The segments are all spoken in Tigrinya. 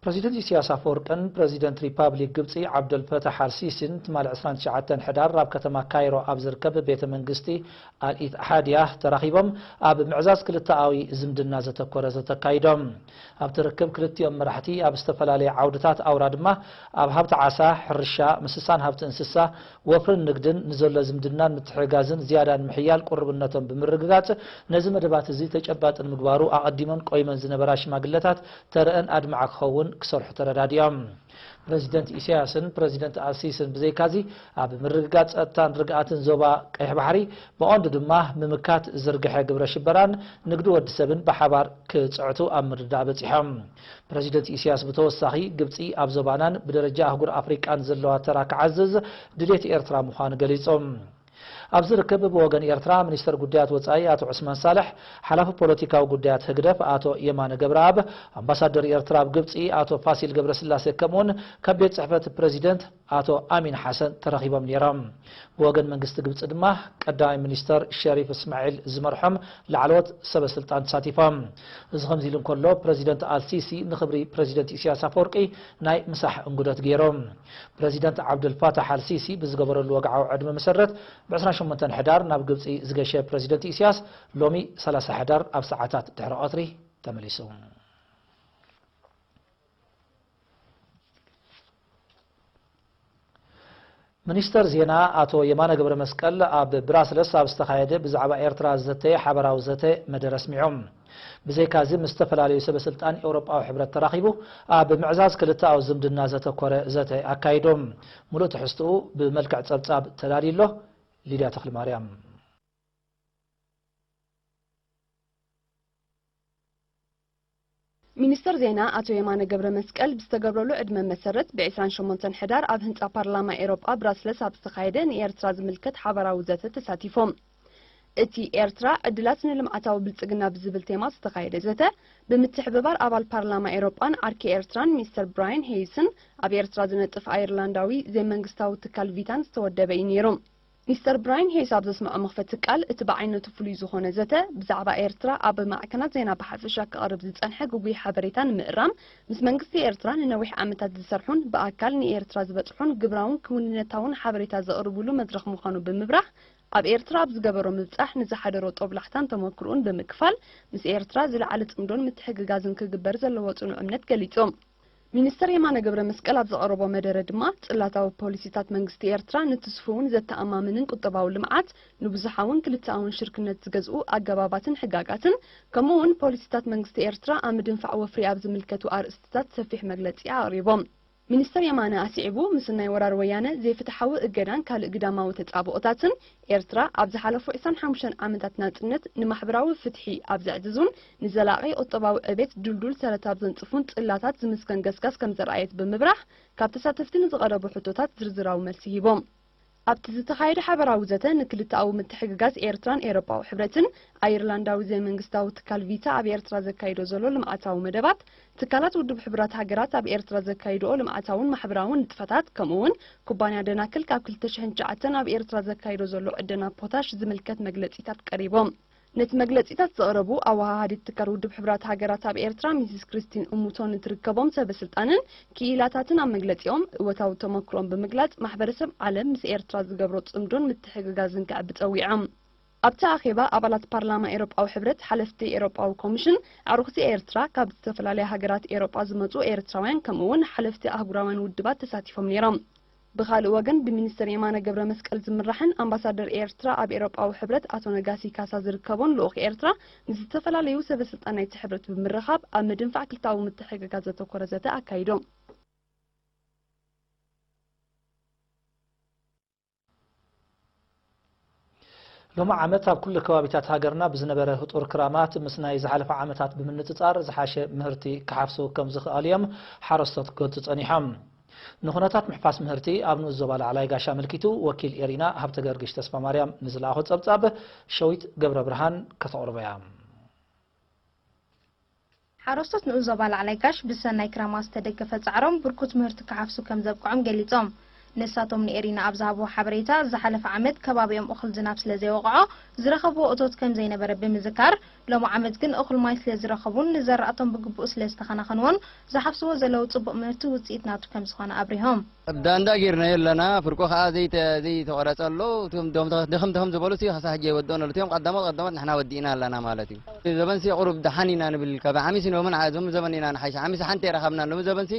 ፕረዚደንት ኢሳያስ ኣፈወርቅን ፕረዚደንት ሪፓብሊክ ግብጺ ዓብደልፈታሕ ኣልሲሲን ትማሊ ዕስራን ትሽዓተን ሕዳር ኣብ ከተማ ካይሮ ኣብ ዝርከብ ቤተ መንግስቲ ኣልኢትሓድያ ተራኺቦም ኣብ ምዕዛዝ ክልተኣዊ ዝምድና ዘተኮረ ዘተ ኣካይዶም። ኣብቲ ርክብ ክልቲኦም መራሕቲ ኣብ ዝተፈላለየ ዓውድታት ኣውራ ድማ ኣብ ሃብቲ ዓሳ፣ ሕርሻ፣ ምስሳን ሃብቲ እንስሳ፣ ወፍርን ንግድን ንዘሎ ዝምድናን ምትሕግጋዝን ዝያዳ ንምሕያል ቁርብነቶም ብምርግጋጽ፣ ነዚ መደባት እዚ ተጨባጢ ንምግባሩ ኣቐዲመን ቆይመን ዝነበራ ሽማግለታት ተረአን ኣድማዒ ክኸውን ክሰርሑ ተረዳዲኦም። ፕረዚደንት ኢሳያስን ፕረዚደንት ኣልሲስን ብዘይካዚ ኣብ ምርግጋጽ ጸጥታን ርግኣትን ዞባ ቀይሕ ባሕሪ ብቐንዱ ድማ ምምካት ዝርግሐ ግብረ ሽበራን ንግዲ ወዲ ሰብን ብሓባር ክጽዕቱ ኣብ ምርድዳእ በጺሖም። ፕረዚደንት ኢሳያስ ብተወሳኺ ግብጺ ኣብ ዞባናን ብደረጃ ኣህጉር ኣፍሪቃን ዘለዋ ተራ ክዓዝዝ ድሌት ኤርትራ ምዃኑ ገሊጹ። ኣብዚ ርክብ ብወገን ኤርትራ ሚኒስተር ጉዳያት ወጻኢ ኣቶ ዑስማን ሳልሕ፣ ሓላፊ ፖለቲካዊ ጉዳያት ህግደፍ ኣቶ የማነ ገብረኣብ፣ ኣምባሳደር ኤርትራ ኣብ ግብጺ ኣቶ ፋሲል ገብረስላሴ ከምኡውን ካብ ቤት ጽሕፈት ፕረዚደንት ኣቶ ኣሚን ሓሰን ተረኺቦም ነይሮም። ብወገን መንግስቲ ግብጺ ድማ ቀዳማይ ሚኒስተር ሸሪፍ እስማዒል ዝመርሖም ላዕለዎት ሰበ ስልጣን ተሳቲፎም። እዚ ከምዚ ኢሉ እንከሎ ፕረዚደንት ኣልሲሲ ንኽብሪ ፕረዚደንት ኢሳያስ ኣፈወርቂ ናይ ምሳሕ እንጉዶት ገይሮም። ፕረዚደንት ዓብደልፋታሕ ኣልሲሲ ብዝገበረሉ ወግዓዊ ዕድመ መሰረት ብ ዕስራን ሸሞንተን ሕዳር ናብ ግብጺ ዝገሸ ፕረዚደንት ኢሳያስ ሎሚ ሰላሳ ሕዳር ኣብ ሰዓታት ድሕሪ ቀትሪ ተመሊሱ። ሚኒስተር ዜና ኣቶ የማነ ገብረ መስቀል ኣብ ብራስለስ ኣብ ዝተኻየደ ብዛዕባ ኤርትራ ዝዘተየ ሓበራዊ ዘተ መደረ ኣስሚዖም። ብዘይካዚ ምስ ዝተፈላለዩ ሰበ ስልጣን ኤውሮጳዊ ሕብረት ተራኺቡ ኣብ ምዕዛዝ ክልተኣዊ ዝምድና ዘተኮረ ዘተ ኣካይዶም። ሙሉእ ትሕዝትኡ ብመልክዕ ጸብጻብ ተዳልዩ ኣሎ። ሊድያ ተኽለማርያም። ሚኒስትር ዜና ኣቶ የማነ ገብረ መስቀል ብዝተገብረሉ ዕድመ መሰረት ብ ዕስራን ሸሞንተን ሕዳር ኣብ ህንጻ ፓርላማ ኤሮጳ ብራስለስ ኣብ ዝተኻየደ ንኤርትራ ዝምልከት ሓበራዊ ዘተ ተሳቲፎም። እቲ ኤርትራ ዕድላት ንልምዓታዊ ብልጽግና ብዝብል ቴማ ዝተኻየደ ዘተ ብምትሕብባር ኣባል ፓርላማ ኤሮጳን ዓርኪ ኤርትራን ሚስተር ብራያን ሄይስን ኣብ ኤርትራ ዝነጥፍ ኣየርላንዳዊ ዘይመንግስታዊ ትካል ቪታን ዝተወደበ እዩ ነይሩ። ሚስተር ብራያን ሄይስ ኣብ ዘስምዖ መኽፈቲ ቃል፣ እቲ ብዓይነቱ ፍሉይ ዝኾነ ዘተ፣ ብዛዕባ ኤርትራ ኣብ ማዕከናት ዜና ብሓፈሻ ክቐርብ ዝጸንሐ ግጉይ ሓበሬታ ንምእራም፣ ምስ መንግስቲ ኤርትራ ንነዊሕ ዓመታት ዝሰርሑን ብኣካል ንኤርትራ ዝበጽሑን ግብራውን ክውንነታውን ሓበሬታ ዘቕርብሉ መድረኽ ምዃኑ ብምብራህ፣ ኣብ ኤርትራ ኣብ ዝገበሮ ምብጻሕ ንዝሓደሮ ጦብላሕታን ተመክሮኡን ብምክፋል፣ ምስ ኤርትራ ዝለዓለ ጽምዶን ምትሕግጋዝን ክግበር ዘለዎ ጽኑዕ እምነት ገሊጹ። ሚኒስተር የማነ ገብረመስቀል ኣብ ዘቕረቦ መደረ ድማ፣ ጽላታዊ ፖሊሲታት መንግስቲ ኤርትራ ንትስፉውን ዘተኣማምንን ቁጠባዊ ልምዓት፣ ንብዙሓውን ክልተኣውን ሽርክነት ዝገዝኡ ኣገባባትን ሕጋጋትን፣ ከምኡ'ውን ፖሊሲታት መንግስቲ ኤርትራ ኣብ ምድንፋዕ ወፍሪ ኣብ ዝምልከቱ ኣርእስትታት ሰፊሕ መግለጺ ኣቕሪቦም። ሚኒስተር የማነ ኣስዒቡ፣ ምስናይ ወራር ወያነ፣ ዘይፍትሓዊ እገዳን ካልእ ግዳማዊ ተጻብኦታትን፣ ኤርትራ ኣብ ዝሓለፉ ዕስራን ሓሙሽተን ዓመታት ናጽነት ንማሕበራዊ ፍትሒ ኣብ ዘዕዝዙን ንዘላቒ ቁጠባዊ ዕቤት ድልዱል ሰረት ኣብ ዘንጽፉን ጽላታት ዝምስገን ገስጋስ ከም ዘርኣየት ብምብራህ፣ ካብ ተሳተፍቲ ንዝቐረቡ ሕቶታት ዝርዝራዊ መልሲ ሂቦም። ኣብቲ ዝተኻየደ ሓበራዊ ዘተ፣ ንክልተኣዊ ምትሕግጋዝ ኤርትራን ኤውሮጳዊ ሕብረትን፣ ኣየርላንዳዊ ዘይመንግስታዊ ትካል ቪታ ኣብ ኤርትራ ዘካይዶ ዘሎ ልምዓታዊ መደባት፣ ትካላት ውድብ ሕቡራት ሃገራት ኣብ ኤርትራ ዘካይድኦ ልምዓታውን ማሕበራውን ንጥፈታት፣ ከምኡ'ውን ኩባንያ ደናክል ካብ ክልተ ሽሕን ትሽዓተን ኣብ ኤርትራ ዘካይዶ ዘሎ ዕደና ፖታሽ ዝምልከት መግለጺታት ቀሪቦም። ነቲ መግለጺታት ዘቕረቡ ኣወሃሃዲት ትካል ውድብ ሕቡራት ሃገራት ኣብ ኤርትራ ሚስስ ክሪስቲን እሙቶን እትርከቦም ሰበ ስልጣንን ክኢላታትን ኣብ መግለጺኦም፣ እወታዊ ተመክሮኦም ብምግላጽ፣ ማሕበረሰብ ዓለም ምስ ኤርትራ ዝገብሮ ጽምዶን ምትሕግጋዝን ከዕቢ ጸዊዖም። ኣብቲ ኣኼባ፣ ኣባላት ፓርላማ ኤውሮጳዊ ሕብረት፣ ሓለፍቲ ኤውሮጳዊ ኮሚሽን፣ ኣዕሩኽቲ ኤርትራ፣ ካብ ዝተፈላለያ ሃገራት ኤውሮጳ ዝመጹ ኤርትራውያን፣ ከምኡ'ውን ሓለፍቲ ኣህጉራውያን ውድባት ተሳቲፎም ነይሮም። ብኻልእ ወገን፣ ብሚኒስተር የማነ ገብረመስቀል ዝምራሕን ኣምባሳደር ኤርትራ ኣብ ኤውሮጳዊ ሕብረት ኣቶ ነጋሲ ካሳ ዝርከቦን ልኡኽ ኤርትራ፣ ምስ ዝተፈላለዩ ሰበ ስልጣን ናይቲ ሕብረት ብምርኻብ፣ ኣብ ምድንፋዕ ክልተኣዊ ምትሕግጋዝ ዘተኮረ ዘተ ኣካይዶም። ሎሚ ዓመት ኣብ ኩሉ ከባቢታት ሃገርና ብዝነበረ ህጡር ክራማት ምስ ናይ ዝሓለፈ ዓመታት ብምንጽጻር ዝሓሸ ምህርቲ ክሓፍሱ ከም ዝኽኣሉ እዮም ሓረስቶት ክገልጹ ጸኒሖም። ንኹነታት ምሕፋስ ምህርቲ ኣብ ንኡስ ዞባ ላዕላይ ጋሽ ኣመልኪቱ ወኪል ኤሪና ሃብተገርግሽ ተስፋማርያም ንዝለኣኾ ጸብጻብ ሸዊት ገብረ ብርሃን ከተቕርቦ እያ። ሓረስቶት ንኡስ ዞባ ላዕላይ ጋሽ ብሰናይ ክራማት ዝተደገፈ ጻዕሮም ብርኩት ምህርቲ ክሓፍሱ ከም ዘብቅዖም ገሊጾም። ንሳቶም ንኤሪና ኣብ ዝሃብዎ ሓበሬታ፣ ዝሓለፈ ዓመት ከባቢኦም እኹል ዝናብ ስለ ዘይወቕዖ ዝረኸብዎ እቶት ከም ዘይነበረ ብምዝካር፣ ሎሚ ዓመት ግን እኹል ማይ ስለ ዝረኸቡን ንዘራእቶም ብግቡእ ስለ ዝተኸናኸንዎን ዝሓፍስዎ ዘለዉ ጽቡቕ ምህርቲ ውጽኢት ናቱ ከም ዝኾነ ኣብሪሆም። ዳንዳ ጌርናዮ ኣለና፣ ፍርቆ ኸኣ ዘይተ-፣ ዘይተቖረጸ ኣሎ። እቶም ደም-፣ ድኽም ድኽም ዝበሉ ሲ ኸሳ ሕጂ ኣይወድኦን ኣሎ። እቲኦም ቀዳሞት ቀዳሞት ንሕና ወዲእና ኣለና ማለት እዩ። ዘበንሲ ቁሩብ ደሓን ኢና ንብል፣ ካብ ዓሚሲ ሎምን ዓ-፣ ዞም ዘበን ኢና ንሓይሽ። ዓሚሲ ሓንቲ ኣይረኸብናን፣ ሎሚ ዘበንሲ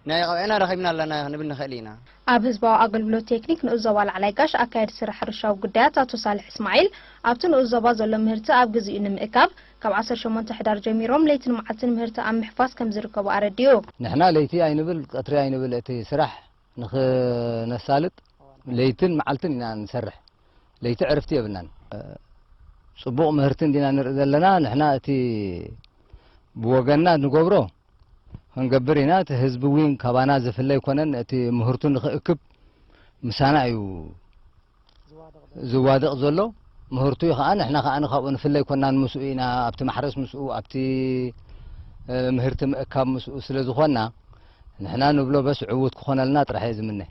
ናይ ቀውዕና ረኺብና ኣለና ክንብል ንኽእል ኢና። ኣብ ህዝባዊ ኣገልግሎት ቴክኒክ ንኡስ ዞባ ላዕላይ ጋሽ ኣካየዲ ስራሕ ሕርሻዊ ጉዳያት ኣቶ ሳልሕ እስማዒል፣ ኣብቲ ንኡስ ዞባ ዘሎ ምህርቲ ኣብ ግዚኡ ንምእካብ፣ ካብ ዓሰርተ ሸሞንተ ሕዳር ጀሚሮም ለይትን መዓልትን ምህርቲ ኣብ ምሕፋስ ከም ዝርከቡ ኣረዲኡ። ንሕና ለይቲ ኣይንብል፣ ቀትሪ ኣይንብል፣ እቲ ስራሕ ንኽነሳልጥ ለይትን መዓልትን ኢና ንሰርሕ። ለይቲ ዕርፍቲ የብልናን። ጽቡቕ ምህርቲ እንዲና ንርኢ ዘለና። ንሕና እቲ ብወገንና ንገብሮ ክንገብር ኢና። እቲ ህዝቢ እውን ካባና ዝፍለ ኣይኮነን። እቲ ምህርቱ ንኽእክብ ምሳና እዩ ዝዋደቕ ዘሎ። ምህርቱ እዩ ኸዓ፣ ንሕና ኸዓ ካብኡ ንፍለ ኣይኮናን። ምስኡ ኢና፣ ኣብቲ ማሕረስ ምስኡ፣ ኣብቲ፣ እ፣ ምህርቲ ምእካብ ምስኡ ስለ ዝኾንና፣ ንሕና ንብሎ በስ ዕዉት ክኾነልና ጥራሕ እየ ዝምነ።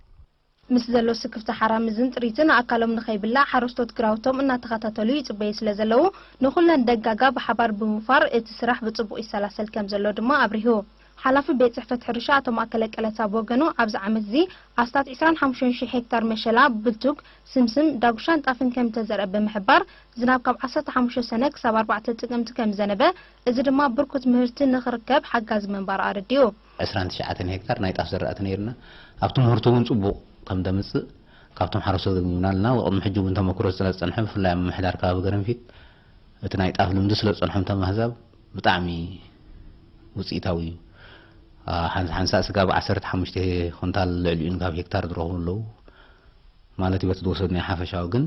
ምስ ዘሎ ስክፍታ ሓራምዝን ጥሪትን ኣካሎም ንኸይብላዕ ሓረስቶት ግራውቶም እናተኸታተሉ ይጽበዩ ስለ ዘለዉ፣ ንኹለን ደጋጋ ብሓባር ብምውፋር እቲ ስራሕ ብጽቡቕ ይሰላሰል ከም ዘሎ ድማ ኣብሪሁ። ሓላፊ ቤት ጽሕፈት ሕርሻ ኣቶ ማእከለ ቀለታ ብወገኑ፣ ኣብዚ ዓመት እዚ ኣስታት ዕስራን ሓሙሽተን ሽሕ ሄክታር መሸላ፣ ብልቱግ፣ ስምስም፣ ዳጉሻን ጣፍን ከም ዝተዘርአ ብምሕባር፣ ዝናብ ካብ ዓሰርተ ሓሙሽተ ሰነ ክሳብ ኣርባዕተ ጥቅምቲ ከም ዝዘነበ፣ እዚ ድማ ብርኩት ምህርቲ ንኽርከብ ሓጋዚ ምንባሩ ኣረዲኡ። ዕስራን ትሽዓተን ሄክታር ናይ ጣፍ ዘራእቲ ነይርና። ኣብቲ ምህርቱ እውን ጽቡቕ ከም ደምጽእ ካብቶም ሓረስቶት ገምጊምና ኣለና። ቅድሚ ሕጂ እውን ተመክሮ ስለ ዝጸንሐ፣ ብፍላይ ኣብ ምምሕዳር ከባቢ ገረንፊት፣ እቲ ናይ ጣፍ ልምዲ ስለ ዝጸንሖም፣ እቶም ኣህዛብ ብጣዕሚ ውጽኢታዊ እዩ። አ፣ ሓንሳ-፣ ሓንሳእ ስጋብ ዓሰርተ ሓሙሽተ ኩንታል ልዕሊኡን ካብ ሄክታር ዝረኽቡ ኣለዉ። ማለት እዩ፣ በቲ ዝወሰድናዮ ሓፈሻዊ ግን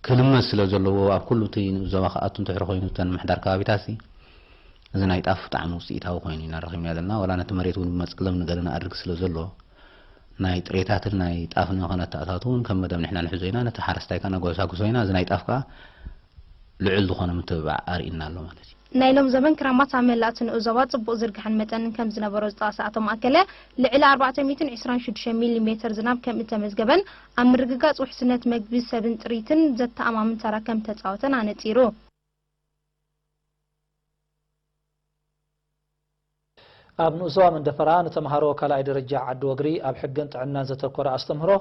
ክልመድ ስለ ዘለዎ፣ ኣብ ኩሉ እቲ ንኡስ ዞባ ክኣቱ እንድሕሪ ኮይኑ፣ እተን ምምሕዳር ከባቢታት ሲ፣ እዚ ናይ ጣፍ ብጣዕሚ ውጽኢታዊ ኮይኑ ኢና ረኺብናዮ ዘለና። ዋላ ነቲ መሬት እውን ብመጸለም ንገለ ንኣድርግ ስለ ዘሎ፣ ናይ ጥሬታትን ናይ ጣፍን ዝኾነ ኣተኣታትውን ከም መደብ ንሕና ንሕዞ ኢና። ነቲ ሓረስታይ ከኣ ነጓሳጉሶ ኢና። እዚ ናይ ጣፍ ከኣ ልዑል ዝኾነ ምትብባዕ ኣርኢና ኣሎ ማለት እዩ። ናይ ሎም ዘበን ክራማት ኣብ መላእ እቲ ንኡስ ዞባ ጽቡቕ ዝርግሐን መጠንን ከም ዝነበሮ ዝጠቐሰ ኣቶ ማእከለ፣ ልዕሊ ኣርባዕተ ሚእትን ዕስራን ሽዱሽተ ሚሊ ሜተር ዝናብ ከም እተመዝገበን፣ ኣብ ምርግጋጽ ውሕስነት መግቢ ሰብን ጥሪትን ዘተኣማምን ተራ ከም ተጻወተን ኣነጺሩ። ኣብ ንኡስ ዞባ መንደፈራ ንተምሃሮ ካልኣይ ደረጃ ዓዲ ወግሪ ኣብ ሕግን ጥዕናን ዘተኮረ ኣስተምህሮ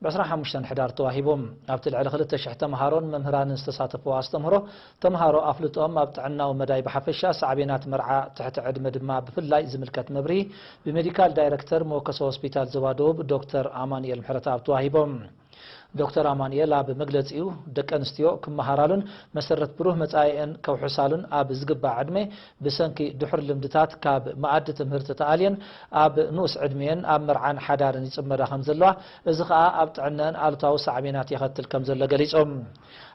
ብ ዕስራን ሓሙሽተን ሕዳር ተዋሂቡ። ኣብቲ ልዕሊ ክልተ ሽሕ ተምሃሮን መምህራንን ዝተሳተፍዎ ኣስተምህሮ፣ ተምሃሮ ኣፍልጦኦም ኣብ ጥዕናዊ መዳይ ብሓፈሻ፣ ሳዕቤናት መርዓ ትሕቲ ዕድመ ድማ ብፍላይ ዝምልከት መብርሂ ብሜዲካል ዳይረክተር መወከሲ ሆስፒታል ዞባ ደቡብ ዶክተር ኣማኑኤል ምሕረተኣብ ተዋሂቦም። ዶክተር ኣማኑኤል ኣብ መግለጺኡ፣ ደቂ ኣንስትዮ ክመሃራሉን መሰረት ብሩህ መጻኢአን ከውሕሳሉን ኣብ ዝግባእ ዕድመ፣ ብሰንኪ ድሑር ልምድታት ካብ መኣዲ ትምህርቲ ተኣልየን ኣብ ንኡስ ዕድሜአን ኣብ መርዓን ሓዳርን ይጽመዳ ከም ዘለዋ፣ እዚ ከኣ ኣብ ጥዕነአን ኣሉታዊ ሳዕቤናት የኸትል ከም ዘሎ ገሊጾም።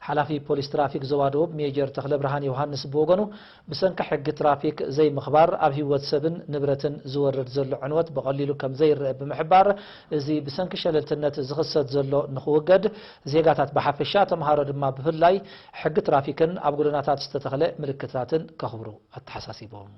ሓላፊ ፖሊስ ትራፊክ ዞባ ደቡብ ሜጀር ተኽለብርሃን ዮሃንስ ብወገኑ፣ ብሰንኪ ሕጊ ትራፊክ ዘይምኽባር ኣብ ህይወት ሰብን ንብረትን ዝወርድ ዘሎ ዕንወት ብቐሊሉ ከም ዘይረአ ብምሕባር፣ እዚ ብሰንኪ ሸለልትነት ዝኽሰት ዘሎ ንኽውገድ፣ ዜጋታት ብሓፈሻ፣ ተምሃሮ ድማ ብፍላይ፣ ሕጊ ትራፊክን ኣብ ጎደናታት ዝተተኽለ ምልክታትን ከኽብሩ ኣተሓሳሲቦም።